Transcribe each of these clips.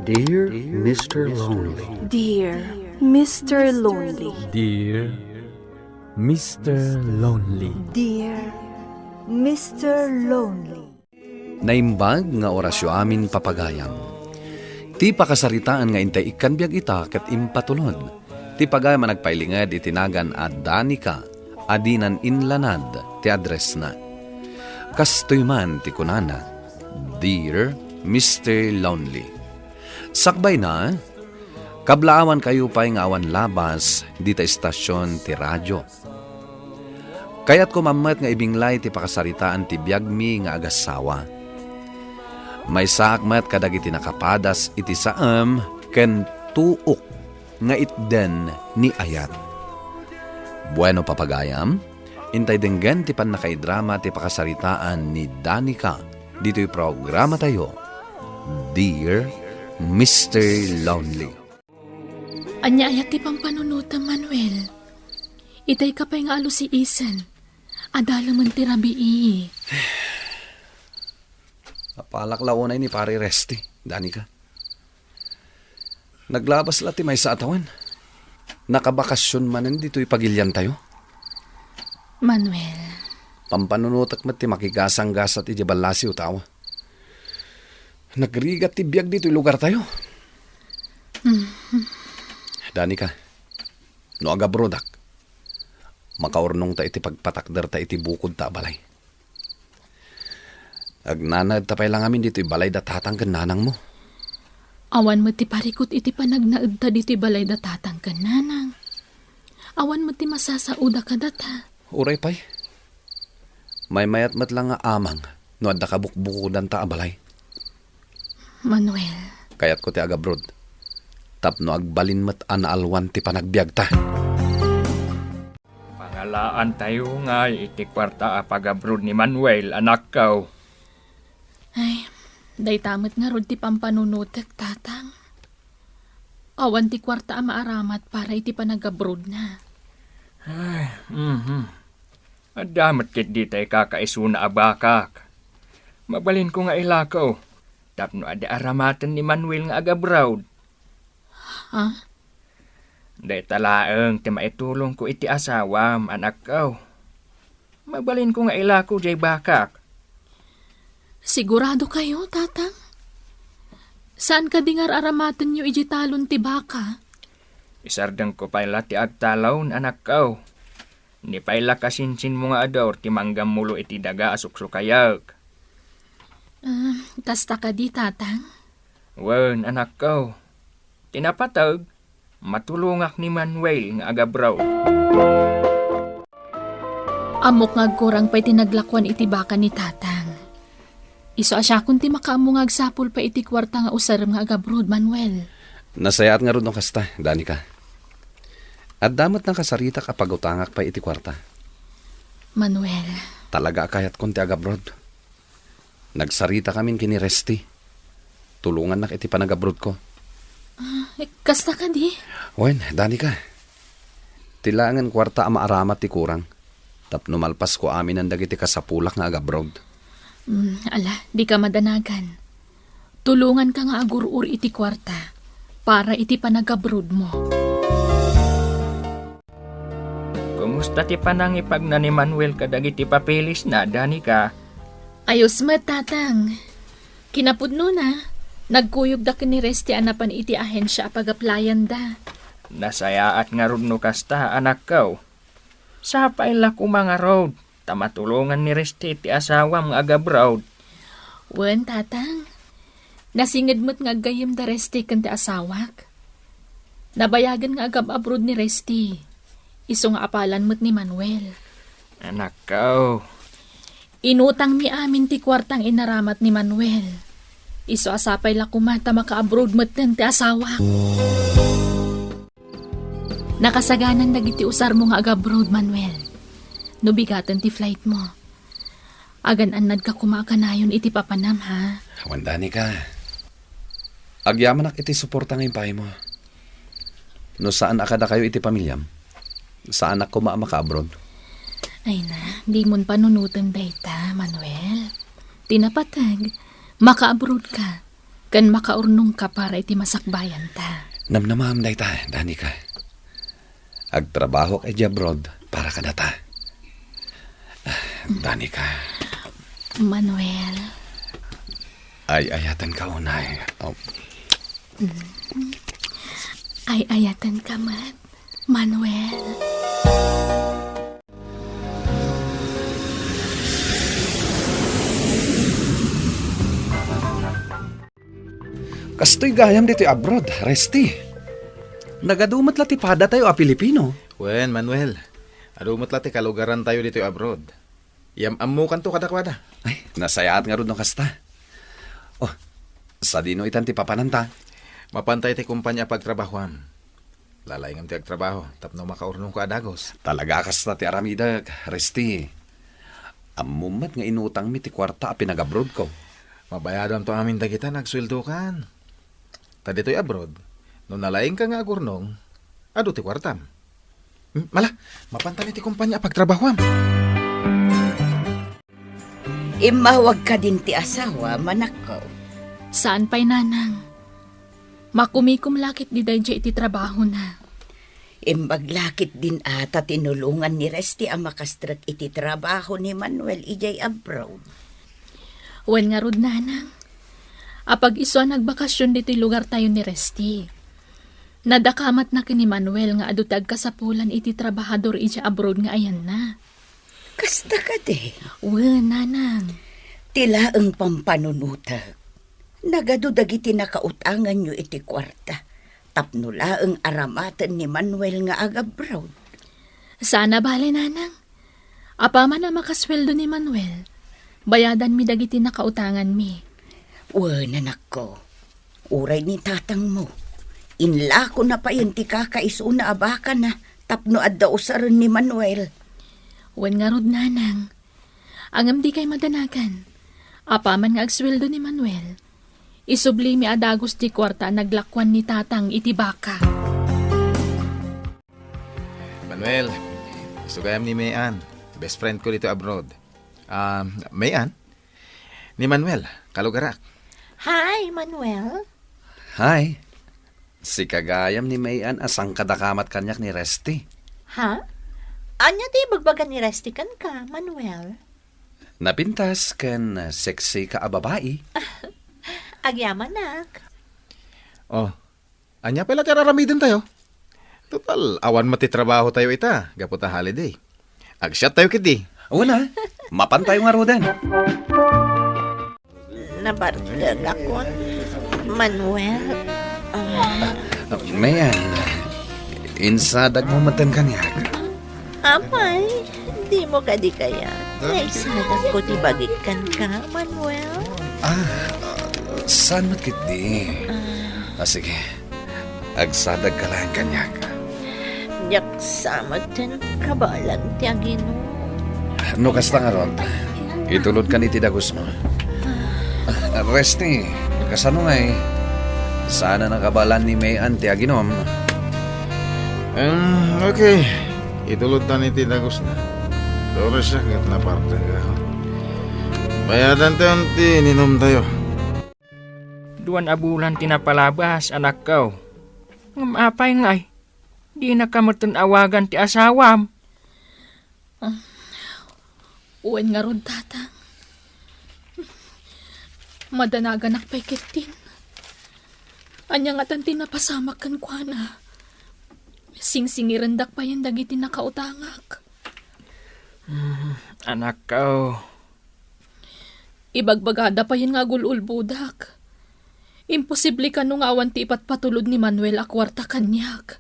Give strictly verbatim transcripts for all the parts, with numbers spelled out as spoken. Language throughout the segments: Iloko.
Dear Mister Lonely. Dear Mister Lonely. Dear Mister Lonely. Dear Mister Lonely. Naimbag nga orasyo amin, papagayam. Ti pakasaritaan nga intay ikkan biag ita ket impatulod. Ti pagayam a nagpailinged iti nagan a Danica a dinan inlanad ti addressna. Kastoy man ti kunana, "Dear Mister Lonely." Sakbayna, kablaawankayo pay nga awan labas dita estasion ti radio. Kayatko man met nga ibinglay ti pakasaritaan ti biagmi nga agassawa. Maysaak met kadagiti nakapadas iti saem ken tuok nga itden ni ayat. Bueno, papagayam, intay denggen ti pannakaidrama ti pakasaritaan ni Danica ditoy programatayo, Dear Mister Lonely. Ania aya ti pampanunotem, Manuel? Itay ka pay nga alusiisen. Adalemen ti rabii. Apalak la unay ni Pare Resty, Danica. Naglabas la ti maysa a tawen. Nakabakasyon manen ditoy pagiliantayo. Manuel. Pampanunotek met ti makigasanggasat iti ballasiw, tawa. Nagrigat ti biag ditoy lugartayo. Mhm. Danica, no agabrodak, makaurnongta iti pagpatakderta iti bukodta a balay. Agnanaedta pay la ngamin ditoy balay da tatang ken nanangmo. Awan met ti parikut iti panagnaedta ditoy balay da tatang ken nanang. Awan met ti masasaoda kadata. Uray pay. Maymayat met la nga amang no adda kabukbukodanta a balay. Manuel. Kayatko ti agabrod. Tapno agbalin met a naalwan ti panagbiagta. Pangalaantayo ngay iti kuarta a pagabrod ni Manuel, anakko. Ay, dayta met ngarud ti pampanunotek, Tatang. Awan ti kuarta a maaramat para iti panagabrodna. Ay, mhm. Adda met ketdi tay kakaisuna a bakak. Mabalinko nga ilako tapno adda aramaten ni Manuel nga agabrod. Ha? Dayta laeng ti maitulongko iti asawam, anakko. Mabalinko nga ilako jay bakak. Sigurado kayo, Tatang? Saan kadi nga ar-aramatenyo iti talon ti baka? Isardengko pay la ti agtalon, anakko. Ni pay la kasinsinmo nga adu ti manggammulo iti daga a suksukayek. Ah, kasta kadi, Tatang? Wen, anakko. Ti napateg, matulongak ni Manuel nga agabrod. Ammok nga agkurang pay ti naglakuan iti baka ni Tatang. Isu a siakon ti makaammo nga agsapul pay iti kuarta nga usarem nga agabrod, Manuel. Nasayaat ngarud no kasta, Danica. Adda met nakasaritak a pagutangak pay iti kuarta. Manuel. Talaga a kayatkon ti agabrod. Nagsaritakamin ken ni Resty. Tulongannak iti panagabrodko. Ah, eh, kasta kadi? Wen, Danica. Ti laengen kuarta a maaramat ti kurang. Tapno malpasko aminen dagiti kasapulak nga agabrod. Mm, ala, dika madanagan. Tulonganka nga agur-or iti kuarta para iti panagabrodmo. Kumusta ti panangipagna ni Manuel kadagiti papeles na, Danica? Ayos met, Tatang. Kinapudnona, nagkuyogda ken ni Resty a napan iti ahensia a pagaplayanda. Nasayaat ngarud no kasta, anakko. Sapay la koma ngarud, ta matulongan ni Resty ti asawam nga agabrod. Wen, Tatang. Nasinged met nga aggayyem da Resty ken ti asawak. Nabayagen nga agab-abrod ni Resty. Isu nga apalan met ni Manuel. Anakko. Inutangmi amin ti kuartang inaramat ni Manuel. Isu a sapay la koma ta makaabroad metten ti asawak. Nakasaganan dagiti usarmo nga agabroad, Manuel. No bigaten ti flightmo, agan-annadka koma a kanayon iti papanam, ha? Awan, Danica. Agyamanak iti suporta nga impaymo. No saan a kadakayo iti pamiliam, saanak koma a makaabroad. Ay na, dimon panunoten dayta, Manuel. Ti napateg, makaabroadka. ken makaurnongka para iti masakbayanta. Namnamam dayta, Danica. Agtrabahok idiay abroad para kadata. Ah, Danica. Manuel. Ay-ayatenka unay. Oh. Ay-ayatenka met, Manuel. Kastoy gayam ditoy abroad, Resty. Nagadu met la ti padatayo a Pilipino. Wen, Manuel. Adu met la ti kalugarantayo ditoy abroad. Yam-ammokanto kadakuada. Ay, nasayaat ngarud no kasta. Oh, sadino itan ti papananta? Mapanta iti kompania a pagtrabahoam. Lalaingem ti agtrabaho tapno makaurnongko a dagus. Talaga a kasta ti aramidek, Resty. Ammom met nga inutangmi ti kuarta a pinagabrodko. Mabayadamto amin dagita no agsueldokan. Ta ditoy abroad, no nalaingka nga agurnong, adu ti kuartam. Hmm, mala, mapanta iti kompania a pagtrabahoam. Immawag kadin ti asawa, manakko. Saan pay, nanang. Makumikom la ketdi daydiay iti trabahona. Imbag la ketdin a ta tinulongan ni Resty a makastrek iti trabaho ni Manuel idiay abroad. Wen ngarud, nanang. Apag-isu a nagbakasyon ditoy lugartayo ni Resty. Nadakamatna ken ni Manuel nga adu ti agkasapulan iti trabahador idiay abroad nga ayanna. Kasta kadi? Wen, nanang. Ti laeng pampanunotek. Nagadu dagiti nakautanganyo iti kuarta. Tapno laeng aramaten ni Manuel nga agabroad. Saan a bale, nanang. Apaman a makasueldo ni Manuel, bayadanmi dagiti nakautanganmi. Wen, anakko. Uray ni tatangmo, inlakona payen ti kakaisuna a bakana tapno adda usaren ni Manuel. Wen ngarud, nanang, ngem dikay madanagan. Apaman nga agsueldo ni Manuel, isublimi a dagus ti kuarta a naglakuan ni tatang iti baka. Manuel, isu gayam ni May Ann, best friend ko ditoy abroad. Ah, May Ann, ni Manuel, kalugarak. Hi, Manuel. Hi. Sika gayam ni May Ann a sangkadakamat kaniak ni Resty. Ha? Ania ti ibagbaga ni Resty kenka, Manuel? Napintas ken sexy ka a babai. Agyamanak. Oh, ania pay la ti ar-aramidentayo? Total, awan met ti trabahotayo ita, gapu ta holiday. Agsiattayo ketdi. Wen a, mapantayo ngaruden. Nabartegakon, Manuel. Ah. Ah, May Ann, insadagmo metten kaniak. Apay, dimo kadi kayat nga isadagko ti bagik kenka, Manuel? Ah, ah, saan met ketdi? Ah. Ah, sige. Agsadagka laeng kaniak. Diak sa metten kabaelan ti aginom. No kasta ngarud, itulodkan iti dagusmo. Ah, Resty, kasano ngay? Saan a nakabaelan ni May Ann ti aginom? Em, okay. Itulodtan iti dagusna. Pero siak ket napartega. Bayadantayon ti ininumtayo. Duan a bulan ti napalabas, anakko. Ngem apay ngay, dinaka metten awagan ti asawam? Ah, wen ngarud, Tatang. Madanaganak pay ketdin. Ania ngatan ti napasamak kenkuana? Singsingirendak payen dagiti nakautangak. Hmm, anakko. Ibagbagada payen nga agul-ulbodak. Imposible kano nga awan ti ipatpatulod ni Manuel a kuarta kaniak.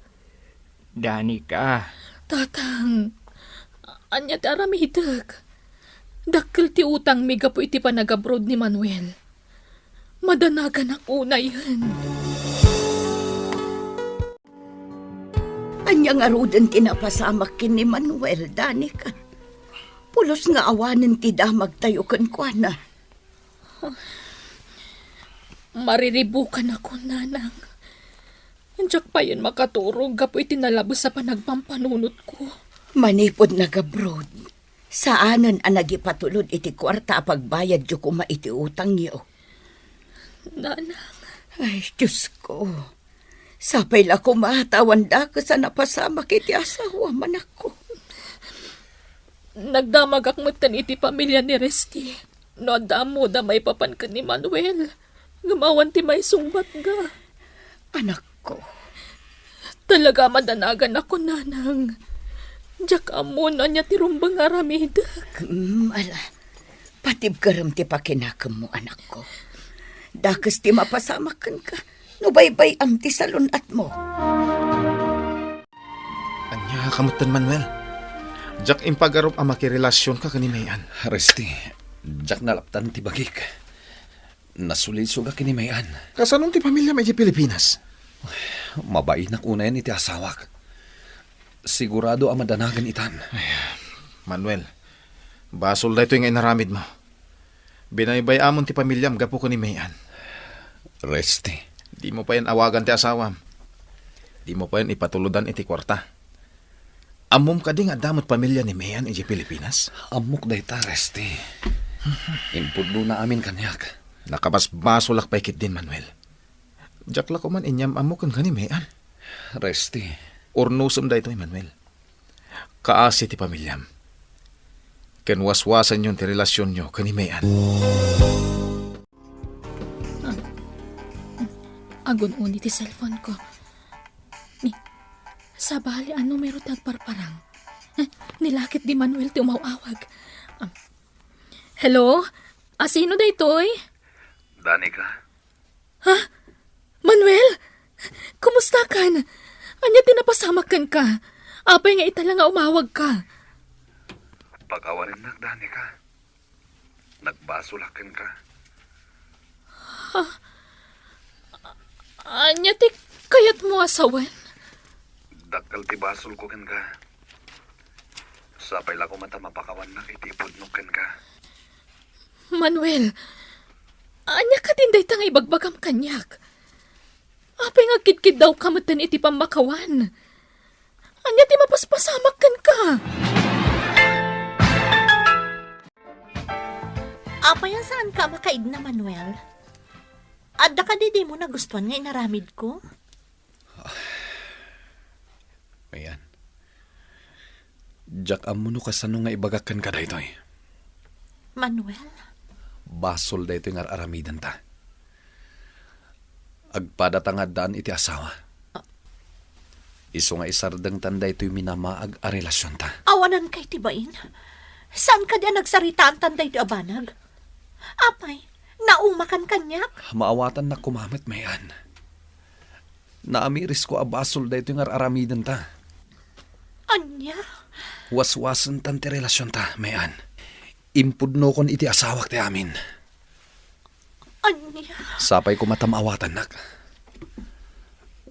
Danica. Tatang, ania ti aramidek? Dakkel ti utangmi gapu iti panagabroad ni Manuel. Madanaganak unayen. Ania ngaruden ti napasamak ken ni Manuel, Danica? Pulos nga awanen ti damagtayo kenkuana. Mariribukanakon, nanang. Diak payen makaturog gapu iti nalabes a panagpampanunotko. Manipud nagabroad, saanen a nagipatulod iti kuarta a pagbayadyo koma iti utangyo. Nanang, Ay, Diosko. Sapay la koma ta awan dakes a napasamak iti asawam, anakko. Nagdamagak metten iti pamilya ni Resty no adda ammoda maipapan ken ni Manuel, ngem awan ti maisungbatda. Anakko. Talaga a madanagan a kunanang. Diak ammo no ania ti rumbeng nga aramidek. Hmm, ala. Patibkerem ti pakinakemmo, anakko. Dakes ti mapasamak kenka no baybay-am ti salun-atmo. Ania ka metten, Manuel? Diak impagarup a makirelasionka ken ni Mayan. Resty, diak nalaptan ti bagik. Nasulisog a ken ni Mayan. Kasanon ti pamilyam idiay Pilipinas? Mabainak unayen iti asawak. Sigurado a madanagan itan. Ay, Manuel, basol daytoy nga inaramidmo. Binaybay-amon ti pamilyam gapu ken ni Mayan. Resty. Dimo payen awagan ti asawam. Dimo payen ipatulodan iti kuarta. Ammom kadi nga adda met pamilya ni Mayan idiay Pilipinas? Ammok dayta, Resty. Impudnona amin kaniak. Nakabasbasolak pay ketdin, Manuel. Diak la koman inyam-ammo kenka ni Mayan. Resty. Urnosem daytoy, Manuel. Kaasi ti pamilyam. Ken waswasenyon ti relasionyo ken ni Mayan. Agun-uni ti cellphone ko. Ni, sabali a numero ti agparparang. Eh, ni laketdi Manuel ti umaw-awag. Um, hello? Asino daytoy? Danica. Ha? Manuel? Kumustakan? Ania ti napasamak kenka? Apay nga ita la nga umawagka? Pakawanennak, Danica. Nagbasolak kenka. Ha? Ania ti kayatmo a sawen? Dakkel ti basolko kenka. Sapay la koma ta mapakawannak iti ipudnok kenka. Manuel, ania kadin dayta nga ibagbagam kaniak? Apay nga agkidkiddawka metten iti pammakawan? Ania ti mapaspasamak kenka? Apay a saanka a makaigna, Manuel? Adda kadi dimo nagustuan nga inaramidko? Ayan. Diak ammo no kasano nga ibagak kenka daytoy. Manuel? Basol daytoy nga ar-aramidenta. Agpadata nga addaan iti asawa. Ah. Isu nga isardengtan daytoy minamaag a relasionta. Awananka iti bain? Saan kadi a nagsaritaantan daytoy a banag? Apay, naumakan kaniak? Maawatannak koma met, Mayan. Naamirisko a basol daytoy nga ar-aramidenta. Ania? Waswasentan ti relasionta, Mayan. Impudnokon iti asawak ti amin. Ania? Sapay koma ta maawatannak.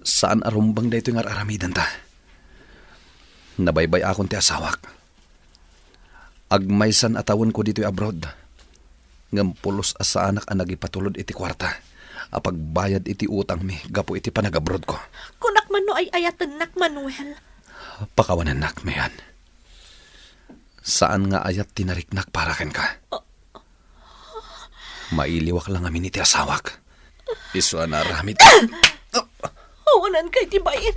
Saan a rumbeng daytoy nga ar-aramidenta. Nabaybay-akon ti asawak. Agmaysan a tawenko ditoy abroad, ngem pulos a saanak a nagipatulod iti kuarta a pagbayad iti utangmi gapu iti panagabrodko. Kunak man no ay-ayatennak, Manuel. Pakawanennak, Mayan. Saan nga ayat ti nariknak para kenka. Mailiwak la ngamin iti asawak. Isu a naaramid. Awananka iti bain.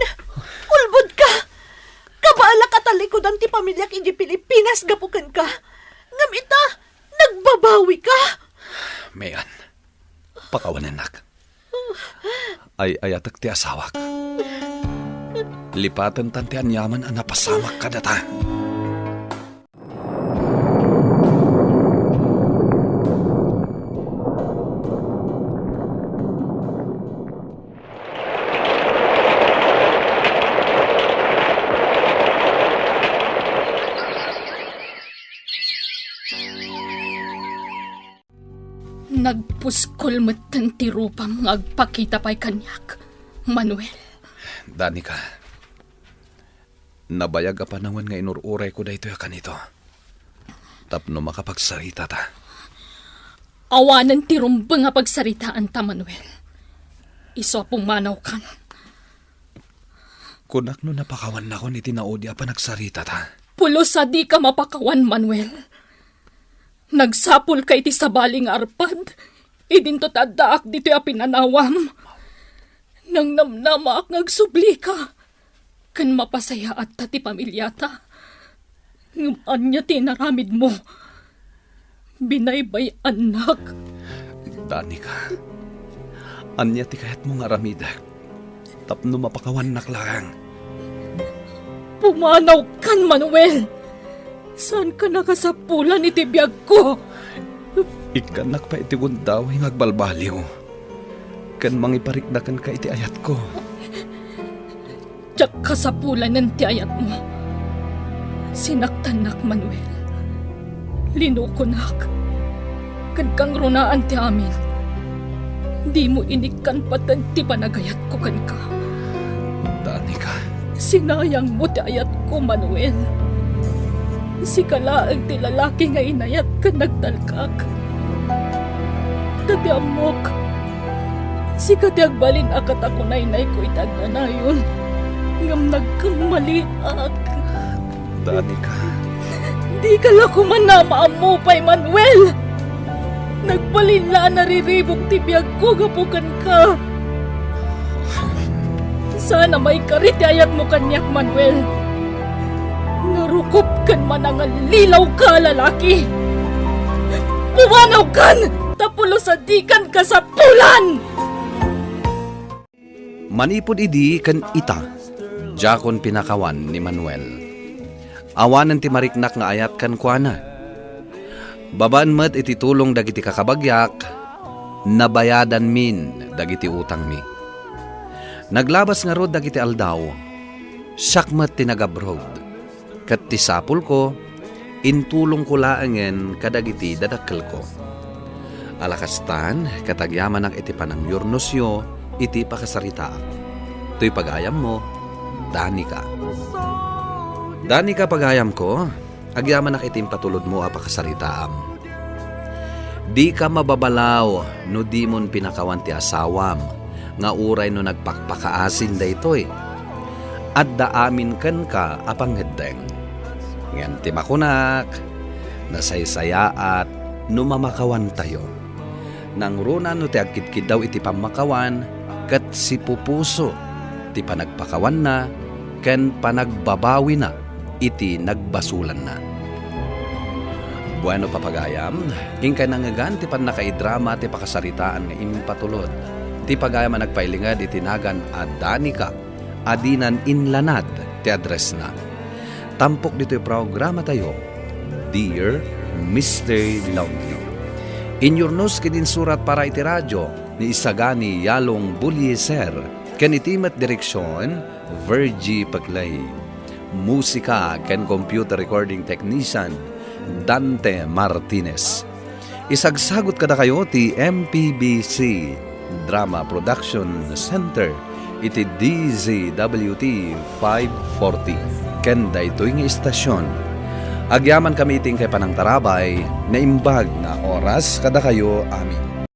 Ulbodka. Kabaelak a talikudan ti pamiliak idiay Pilipinas gapu kenka. Ngem ita, nagbabawika. Mayan, pakawanennak. Ay-ayatek ti asawak. Lipatentan ti aniaman a napasamak kadata. Nagpuskol metten ti rupam nga agpakita pay kaniak, Manuel. Danica, nabayag a panawen nga inur-urayko daytoy a kanito tapno makapagsaritata. Awanen ti rumbeng a pagsaritaanta, Manuel. Isu a pumanawkan. Kunak no napakawannakon iti naudi a panagsaritata. Pulos a dika mapakawan, Manuel. Nagsapulka iti sabali nga arpad, idinto ta addaak ditoy a pinanawam. Nangnamnamaak nga agsublika ken mapasayaatta ti pamiliata. Ngem ania ti inaramidmo? Binaybay-annak. Danica, ania ti kayatmo nga aramidek tapno mapakawannak laeng? Pumanawkan, Manuel! Saanka a kasapulan iti biagko! Ikkannak pay iti gundaway nga agbalbaliw ken mangiparikna kenka iti ayatko. Diak kasapulanen ti ayatmo. Sinaktannak, Manuel. Linukonak. Ken kangrunaan ti amin. Dimo inikkan pated ti panagayatko kenka. Danica. Sinayangmo ti ayatko, Manuel. Sika laeng ti lalaki nga inayat ken nagtalkak. Ta ti ammok, sika ti agbalin a katakunaynayko iti agnanayon, ngem nagkammaliak. Danica. Dika la koma maammo pay, Manuel! Nagbalin la a nariribuk ti biagko gapu kenka. Saan a maikari ti ayatmo kaniak, Manuel. Narukop ken manangallilaw ka a lalaki. Pumanawkan! Ta pulos a dikan kasapulan! Manipud idi ken ita, diakon pinakawan ni Manuel. Awanen ti mariknak nga ayat kenkuana. Babaen met iti tulong dagiti kakabagiak, nabayadanmin dagiti utangmi. Naglabas ngarud dagiti aldaw, siak met ti nag-abroad. Ket ti sapulko, intulongko laengen kadagiti dadakkelko. Ala kastan, ket agyamanak iti panangyurnosyo iti pakasaritaak. Toy pagayammo, Danica. Danica, pagayamko, agyamanak iti impatulodmo a pakasaritaam. Dika mababalaw no dimon pinakawan ti asawam, nga uray no nagpakpakaasin daytoy. Adda amin kenka a pangngeddeng. Ngem ti makunak, nasaysayaat no mamakawantayo. Nangruna no ti agkidkiddaw iti pammakawan ket sipupuso ti panagpakawanna ken panagbabawina iti nagbasolanna. Bueno, papagayam, inkay nangngegan ti pannakaidrama ti pakasaritaan nga impatulod ti pagayam a nagpailinged iti nagan a Danica a dinan inlanad ti addressna. Tampok ditoy programatayo, Dear Mister Lonely. Inyurnos ken insurat para iti radio ni Isagani Yalong Bulieser ken iti met direksion, Virgie Paclay. Musika ken computer recording technician, Dante Martinez. Isagsagut kadakayo ti M P B C Drama Production Center iti D Z W T five forty. Ken daytoy nga istasyon, agyamankami iti inkay panangtarabay, naimbag nga oras kadakayo amin.